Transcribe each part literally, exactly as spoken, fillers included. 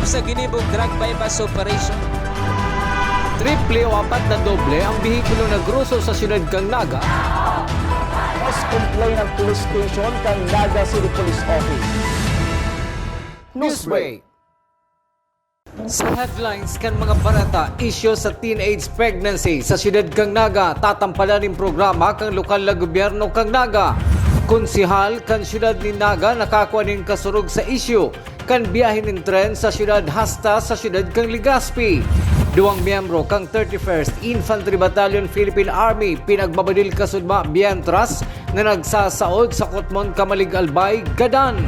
Sa ginibong drug buy-bust operation. Triple o apat na doble ang behikulo na groso sa siyudad kan Naga. Mas complain ang police station kan Naga City Police Office. Newsbreak. Sa headlines kan mga bareta, isyu sa teenage pregnancy sa siyudad kan Naga, tatampadan nin programa kan lokal na gobyerno kan Naga. Konsehal kan siyudad nin Naga nakakua nin kasurog sa isyu kan biyahe nin tren sa siyudad hasta sa siyudad kan Legazpi. Duwang miyembro kan thirty-first Infantry Battalion Philippine Army pinagbabadil kasudma, mientras na nagsasaod sa Kotmon, Camalig, Albay gadan.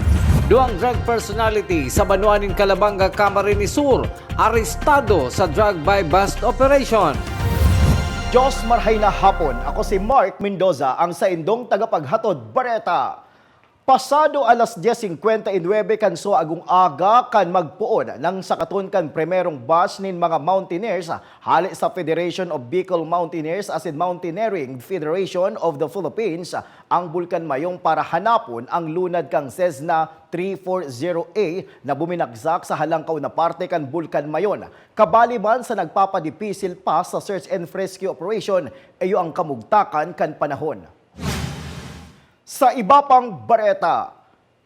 Duwang drug personality sa banwa nin Calabanga, Camarines Sur, arestado sa drug buy-bust operation. Diyos marhay na hapon. Ako si Mark Mendoza, ang saindong tagapaghatod bareta. Pasado alas dyes singkwenta y nuebe kan suagong aga kan magpoon nang sakaton kan primerong batch nin mga mountaineers hale sa Federation of Bicol Mountaineers asin Mountaineering Federation of the Philippines ang Bulkan Mayon para hanapon ang lunad kan Cessna three four zero A na buminagsak sa halangkaw na parte kan Bulkan Mayon. Kabali man sa nagpapadipisil pa sa search and rescue operation, iyo ang kamugtakan kan panahon. Sa iba pang bareta,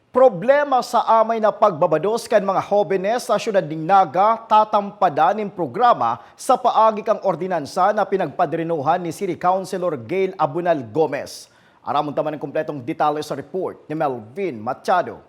problema sa amay na pagbabados kan mga hobenes sa siyudad nin Naga tatampadan nin programa sa paagi kan ordinansa na pinagpadrenohan ni City Councilor Gail Abunal Gomez. Aramon ta man an kompletong detalye sa report ni Melvin Machado.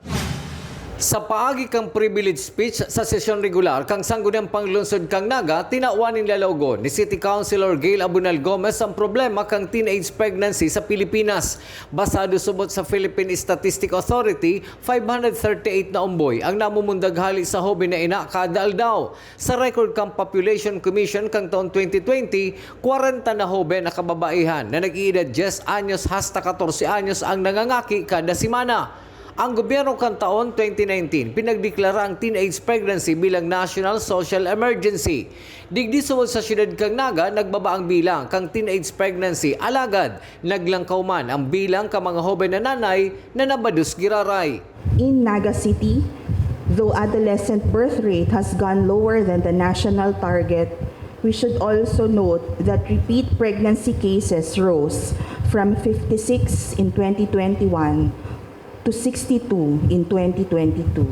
Sa paagi kan privilege speech sa sesyon regular kan Sangguniang Panglungsod kan Naga, tinawan nin lalawogon ni City Councilor Gail Abunal Gomez ang problema kan teenage pregnancy sa Pilipinas. Basado subot sa Philippine Statistic Authority, five hundred thirty-eight na omboy ang namumundag hali sa hoben na ina kada aldaw. Sa record kan Population Commission kan taon twenty twenty, kwarenta na hoben na kababaihan na nag-iidad dyes anyos hasta katorse anyos ang nangangaki kada semana. Ang gobyerno kan taon twenty nineteen pinagdeklara ang teenage pregnancy bilang national social emergency. Digdi subot sa siyudad kan Naga, nagbaba ang bilang kan teenage pregnancy, alagad naglangkaw man ang bilang kan mga hoben na nanay na nabados giraray. In Naga City, though adolescent birth rate has gone lower than the national target, we should also note that repeat pregnancy cases rose from fifty-six in twenty twenty-one to sixty-two in twenty twenty-two.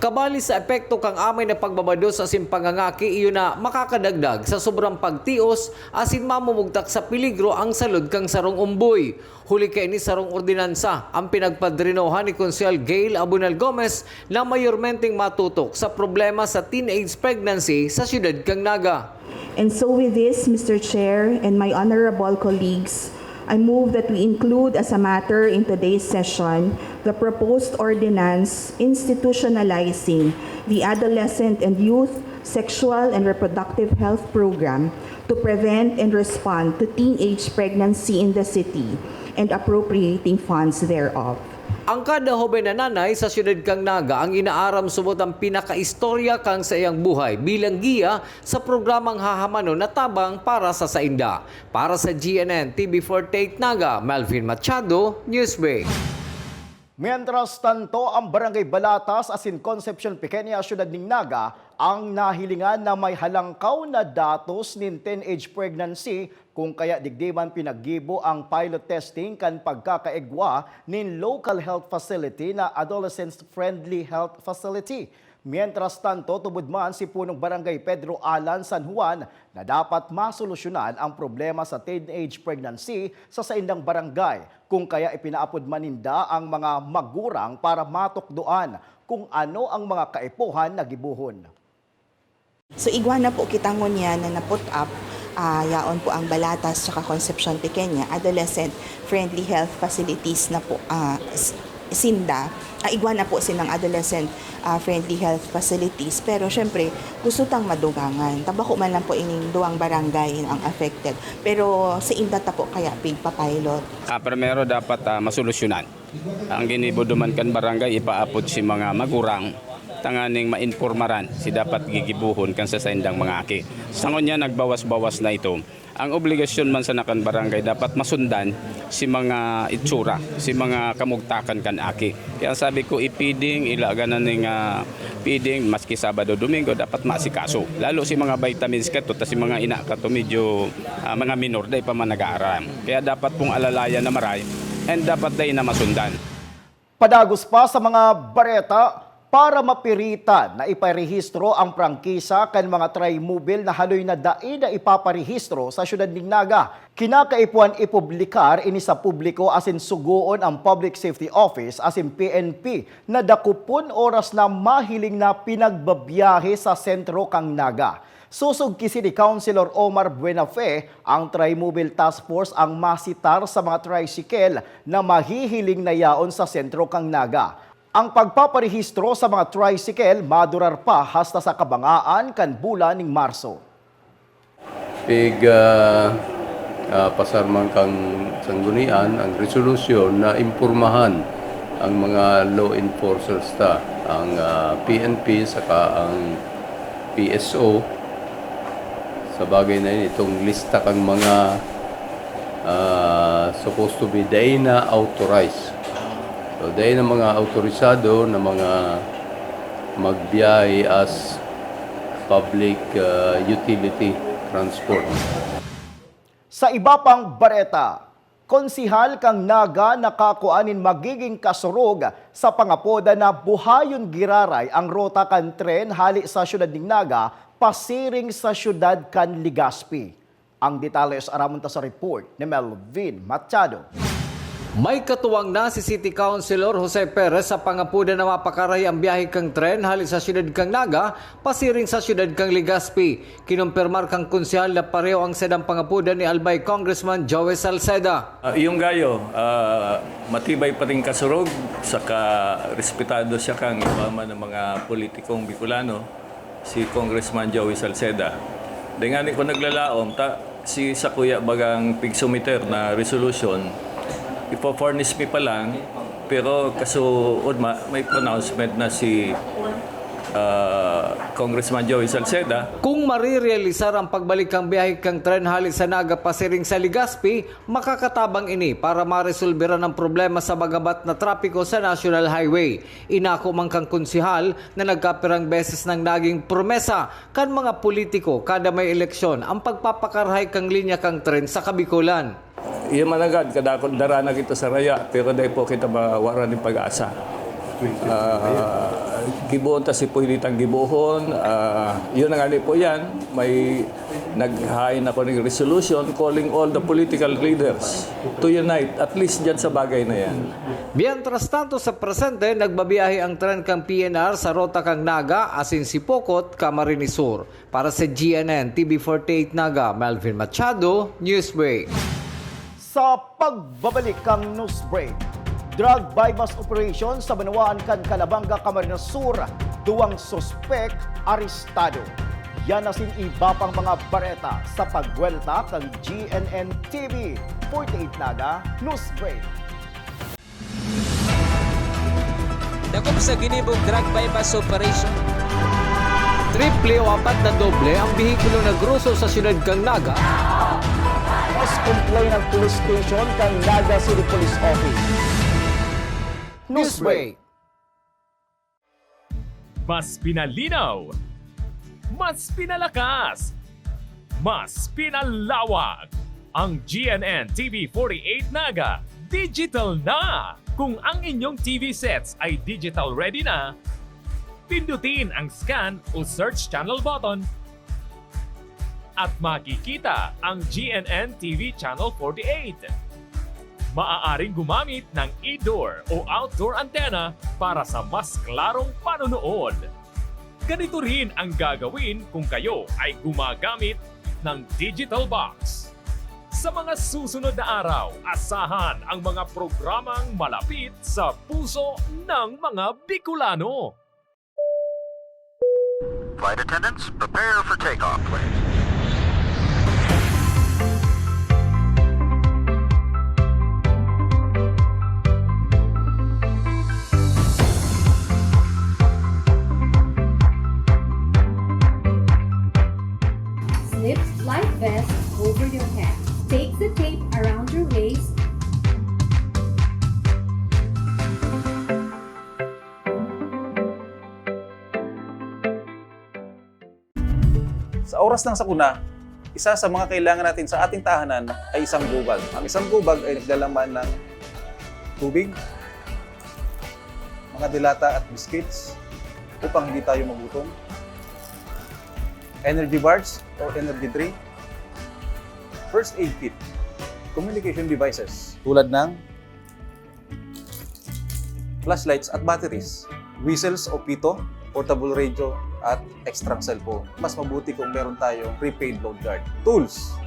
Kabali sa epekto kan amay na pagbabados asin pangangaki, iyo na makakadagdag sa sobrang pagtios asin mamumugtak sa peligro ang salud kan sarong omboy. Huli kaini, sarong ordinansa ang pinagpadrenohan ni Konsehal Gail Abunal Gomez na mayormenteng matutok sa problema sa teenage pregnancy sa siyudad kan Naga. And so with this, Mister Chair and my honorable colleagues, I move that we include as a matter in today's session the proposed ordinance institutionalizing the Adolescent and Youth Sexual and Reproductive Health Program to prevent and respond to teenage pregnancy in the city and appropriating funds thereof. Ang kada hoben na nanay sa siyudad kan Naga ang inaaram subot ang pinakaistorya kan saiyang buhay bilang giya sa programang hahamanon na tabang para sa sainda. Para sa G N N T V forty-eight Naga, Melvin Machado, Newsbreak. Mientras tanto, ang Barangay Balatas asin Concepcion Pequeña, siyudad nin Naga, ang nahilingan na may halangkaw na datos nin teenage pregnancy, kun kaya digdi man pinaggibo ang pilot testing kan pagkakaigwa nin local health facility na adolescent-friendly health facility. Mientras tanto, tubod man si Punong Barangay Pedro Alan San Juan na dapat masolusyonan ang problema sa teenage pregnancy sa saindang barangay, kun kaya ipinaapod man ninda ang mga magurang para matukdoan kung ano ang mga kaipuhan na gibohon. So igwa na po kita ngunyan na na-put up, ah, yaon po ang Balatas tsaka Concepcion Pequeña, adolescent friendly health facilities na po, ah, s- sinda. Ah, igwa na po sinang adolescent, ah, friendly health facilities, pero syempre gusto tang madugangan. Tabako man lang po ining duwang barangay ang affected, pero sa inda ta po kaya pigpapilot. Ah, primero dapat, ah, masolusyonan. Ang ginibo duman kan barangay, ipaapod si mga magurang Tanganing maimpormaran si dapat gigibohon kan sa saindang mga aki. Sa ngunyan, nagbawas-bawas na ito. Ang obligasyon man sana kan barangay dapat masundan si mga itsura, si mga kamugtakan kan aki. Kaya sabi ko, i-feeding, ila ganan ning, ah, feeding, maski Sabado, Domingo, dapat maasikaso. Lalo si mga vitamins kato, ta si mga ina kato, medyo, ah, mga minor, dai pa man nag-aaram. Kaya dapat pong alalayan na maray, and dapat dai na masundan. Padagos pa sa mga bareta, para mapiritan na iparehistro ang prangkisa kan mga Trimobile na haloy na dai na ipaparehistro sa siyudad nin Naga. Kinakaipuhan ipublikar ini sa publiko asin sugoon ang Public Safety Office asin P N P na dakopon oras na mahiling na pinagbabiyahe sa sentro kan Naga. Sosog ki City Councilor Omar Buenafe, ang Trimobile Task Force ang masitar sa mga tricycle na mahihiling na yaon sa sentro kan Naga. Ang pagpaparehistro sa mga tricycle madurar pa hasta sa kabangaan kan bulan nin Marso. Pig, ah, ah, pasar man kan Sanggunian ang resolusyon na impormahan ang mga law enforcers ta, ang, ah, P N P saka ang P S O, sa bagay na yun, itong lista kang mga, ah, supposed to be dai na authorized. So, dai na mga autorisado na mga magbiyahe as public, ah, utility transport. Sa iba pang bareta, konsehal kan Naga nakakua nin magiging kasurog sa pangapoda na buhayon giraray ang rota kan tren hale sa siyudad nin Naga pasiring sa siyudad kan Legazpi. Ang detalye aramon ta sa report ni Melvin Machado. May katuwang na si City Councilor Jose Perez sa pangapoda na mapakarahay ang biyahe kan tren hale sa siyudad kan Naga pasiring sa siyudad kan Legazpi. Kinumpirmar kan konsehal na pareho ang saindang pangapoda ni Albay Congressman Joey Salceda. Ah, iyong gayo, ah, matibay pa rin kasurog, saka respetado siya kang iba man ng mga politikong Bicolano, si Congressman Joey Salceda. Dai ngani ko naglalaom, ta si sakuya bagang pigsumiter na resolution, ipo-furnish mi pa lang, pero kasuod ma-, may pronouncement na si, ah, Congressman Joey Salceda. Kung marirealisar ang pagbalik kan biyahe kan tren hale sa Naga pasiring sa Legazpi, makakatabang ini para maresolberan ang problema sa magabat na trapiko sa National Highway. Inako man kan konsehal na nagkapirang beses nang naging promesa kan mga politiko kada may eleksyon ang pagpapakarahay kan linya kan tren sa Kabikolan. Iyo man agad, kadakul dara na kita sa raya, pero dai po kita mawara nin pag-asa. Ah, gibohon ta si pwede tang gibohon. Ah, yun na nga po yan. May naghain ako ng resolution calling all the political leaders to unite, at least dyan sa bagay na yan. Mientras tanto, sa presente, nagbabiyahe ang tren kan P N R sa rota kan Naga asin Sipocot, Camarines Sur. Para sa G N N T V forty-eight Naga, Melvin Machado, Newsbreak. Sa pagbabalik kan Newsbreak, drug buy-bust operation sa banwaan kan Calabanga, Camarines Sur, duwang suspek arestado. Yan asin iba pang mga bareta sa pagwelta kan G N N T V forty-eight Naga, Newsbreak. Dakop sa ginibong drug buy-bust operation. Triple o apat na doble ang behikulo na groso sa siyudad kan Naga. Mas complain ang police station kan Naga City Police Office. Newsbreak. Mas pinalinaw, mas pinalakas, mas pinalawak. Ang G N N T V forty-eight Naga, digital na! Kung ang inyong T V sets ay digital ready na, pindutin ang scan o search channel button at makikita ang G N N T V Channel forty-eight. Maaaring gumamit ng indoor o outdoor antenna para sa mas klarong panonood. Ganito rin ang gagawin kung kayo ay gumagamit ng digital box. Sa mga susunod na araw, asahan ang mga programang malapit sa puso ng mga Bicolano. Flight attendants, prepare for takeoff, please. Sa oras ng sakuna, isa sa mga kailangan natin sa ating tahanan ay isang gubag. Ang isang gubag ay naglalaman ng tubig, mga dilata at biscuits upang hindi tayo magutom, energy bars o energy drink, first aid kit, communication devices tulad ng flashlights at batteries, whistles o pito, portable radio, at extra cellphone. Mas mabuti kung meron tayong prepaid load guard. Tools,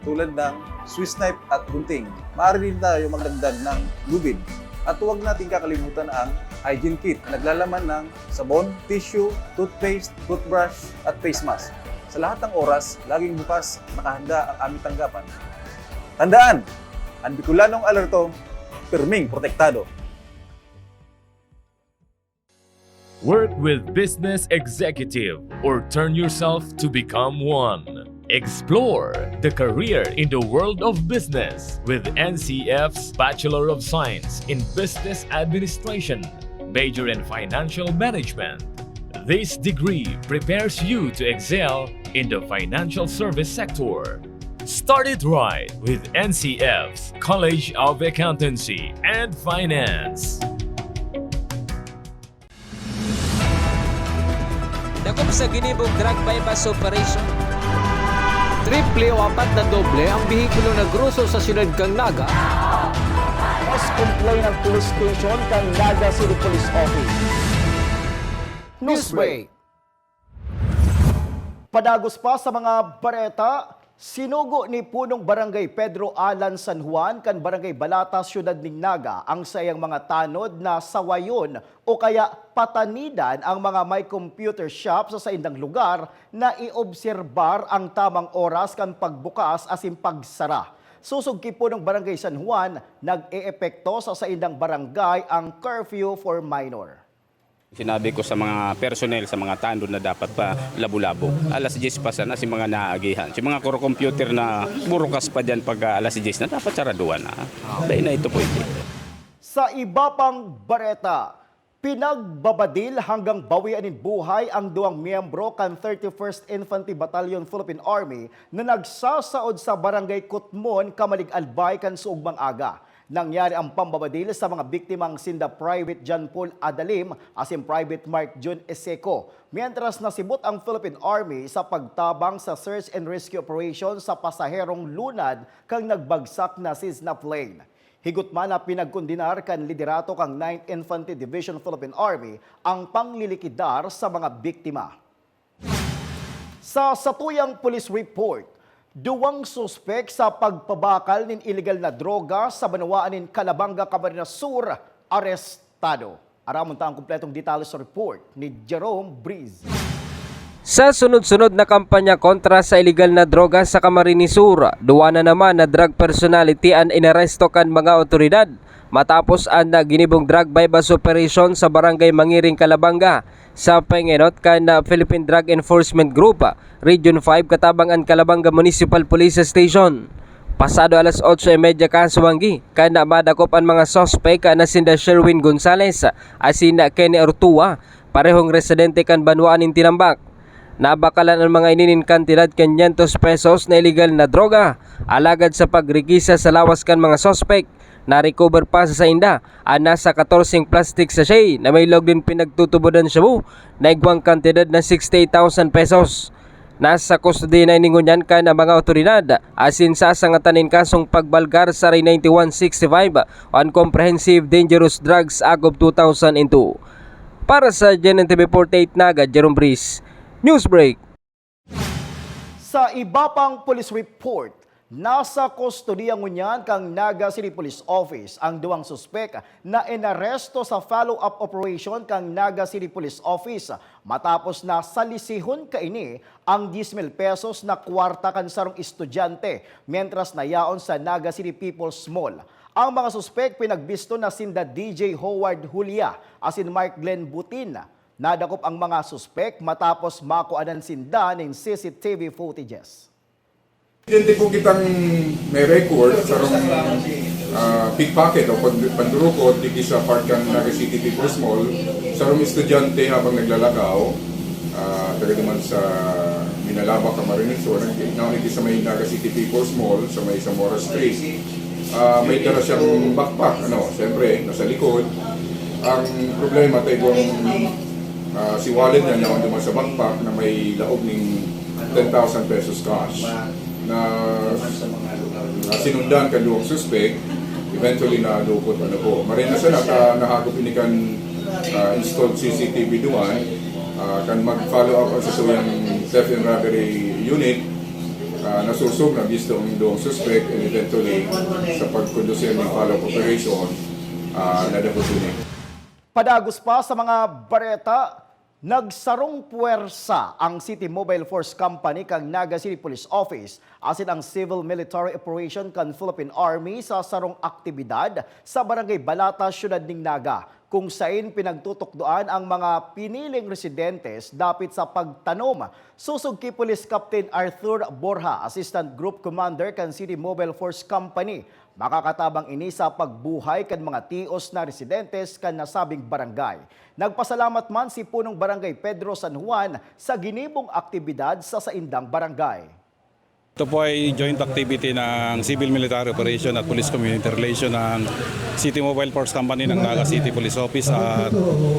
tulad ng Swiss knife at gunting. Maaari din tayo magdagdag ng lubid. At huwag natin kakalimutan ang hygiene kit na naglalaman ng sabon, tissue, toothpaste, toothbrush, at face mask. Sa lahat ng oras, laging bukas, nakahanda ang aming tanggapan. Tandaan, ang Bicolanong alerto, pirming protektado. Work with Business Executive or turn yourself to become one. Explore the career in the world of business with N C F's Bachelor of Science in Business Administration, major in Financial Management. This degree prepares you to excel in the financial service sector. Start it right with N C F's College of Accountancy and Finance. Dakop sa ginibong drug buy-bust operation. Triple o apat na doble ang behikulo na groso sa siyudad kan Naga. Mas complain ang police station kan Naga City Police Office. Newsbreak. Padagos pa sa mga bareta, sinugo ni Punong Barangay Pedro Alan San Juan kan Barangay Balata, Siyudad nin Naga, ang saiyang mga tanod na sawayon o kaya patanidan ang mga may computer shop sa saindang lugar na iobserbar ang tamang oras kan pagbukas asin pagsara. Sosog ki Punong Barangay San Juan, nag-eepekto sa saindang barangay ang curfew for minor. Sinabi ko sa mga personnel, sa mga tanod na dapat pa labo-labo. Alas diyes pa sana si mga naagihan. Si mga kuro computer na burukas pa dyan pag ah, alas diyes na, dapat saraduan na. Dahil na ito pwede. Sa iba pang bareta, pinagbabadil hanggang bawian nin buhay ang duwang miyembro kan thirty-first Infantry Battalion Philippine Army na nagsasaod sa Barangay Kutmon, Camalig, Albay kan suogmang aga. Nangyari ang pambabadil sa mga biktimang sinda Private John Paul Adalim asin Private Mark Jun Eseco, mientras nasibot ang Philippine Army sa pagtabang sa search and rescue operation sa pasaherong lunad kan nagbagsak na Cessna plane. Higotman na pinagkondenar kan liderato kan Ninth Infantry Division Philippine Army ang panglilikidar sa mga biktima. Sa satuyang police report, duwang suspek sa pagpabakal nin iligal na droga sa banwaan nin Calabanga, Camarines Sur, arestado. Aramon ta ang kompletong detalye sa report ni Jerome Breeze. Sa sunod-sunod na kampanya kontra sa iligal na droga sa Camarines Sur, duwa na naman na drug personality an inaresto kan mga awtoridad matapos an ginibong drug buy-bust operation sa Barangay Mangiring, Calabanga, sa pangenot kan Philippine Drug Enforcement Group, Region five, katabang an Calabanga Municipal Police Station. Pasado alas otso y media kaswanggi, kan madakop an mga suspek na sinda Sherwin Gonzales asin Kenny Ortua, parehong residente kan banwaan nin Tinambac. Nabakalan an mga ini nin kantidad quinientos pesos na iligal na droga, alagad sa pagrekisa sa lawas kan mga suspek, na-recover pa sa sainda an nasa katorseng plastic sachet na may log nin pinagtutubodan shabu na igwang kantidad na sixty-eight thousand pesos. Nasa kustodiya na ini ngunyan kan mga awtoridad asin sasangatan nin kasong pagbalgar sa R ninety-one sixty-five o an Comprehensive Dangerous Drugs Act of two thousand and two. Para sa G N N T V forty-eight Naga, Jerome Breeze, Newsbreak. Sa iba pang police report, nasa kustodiya ngunyan kan Naga City Police Office ang duwang suspek na inaresto sa follow-up operation kan Naga City Police Office matapos na salisihon kaini ang diyes mil pesos na kwarta kan sarong estudyante mientras na yaon sa Naga City People's Mall. Ang mga suspek pinagbisto na sinda D J Howard Julia asin Mark Glenn Butin. Nadakop ang mga suspek matapos makuanan sinda nin C C T V footages. Estudyante po kitang may record, sarong ah, pickpocket o pag- pandurukot digdi sa part kan Naga City People's Mall, sarong estudyante habang naglalakaw, ah, taga duman sa Nalabak, Camarines Sur, nag-, naunigis sa may Naga City People's Mall, sa may Zamora Street. Ah, may dala siyang backpack, ano, siyempre, nasa likod. Ang problema, tayo ang, ah, si wallet niya, naon duman sa backpack na may laog ning ten thousand pesos cash na, ah, sinundan kan duwang suspek, eventually nalupot, ano po. Maray na sana ta nahagop ini kan, ah, installed C C T V duman, ah, kan mag-follow up ang sasuyang theft and robbery unit, ah, nasusog, nabisto ang duwang suspek, and eventually, sa pagkondusir ng follow-up operation, ah, nadakop ini. Padagos pa sa mga bareta, nagsarong puwersa ang City Mobile Force Company kan Naga City Police Office asin ang Civil Military Operation kan Philippine Army sa sarong aktibidad sa Barangay Balata, Siyudad nin Naga, kung sain pinagtutukdoan ang mga piniling residentes dapit sa pagtanom. Susog ki Police Captain Arthur Borja, Assistant Group Commander kan City Mobile Force Company, makakatabang ini sa pagbuhay kan mga tios na residentes kan nasabing barangay. Nagpasalamat man si Punong Barangay Pedro San Juan sa ginibong aktibidad sa saindang barangay. Ito po ay joint activity ng Civil Military Operation at Police Community Relation ng City Mobile Force Company ng Naga City Police Office at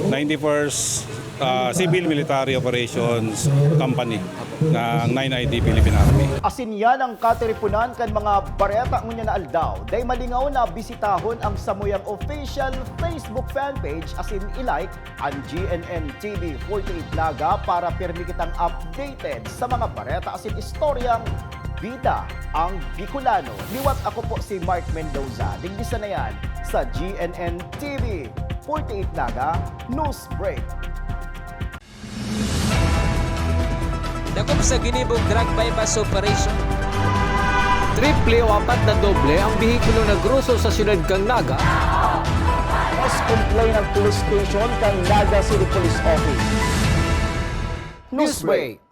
ninety-first, ah, Civil Military Operations Company ng nine I D Philippine Army. Asin yan ang katiriponan kan mga bareta ngunyan na aldaw. Dai malingaw na bisitahon ang samuyang official Facebook fanpage asin i-like ang G N N T V forty-eight Naga para pirmi kitang updated sa mga bareta asin istoryang bida ang Bicolano. Liwat ako po si Mark Mendoza. Digdi sana yan sa G N N T V forty-eight Naga News Break. Dakop sa ginibong drug buy-bust operation. Triple o apat na doble ang behikulo na groso sa siyudad kan Naga. Mas complain ang police station kan Naga City Police Office. Newsbreak.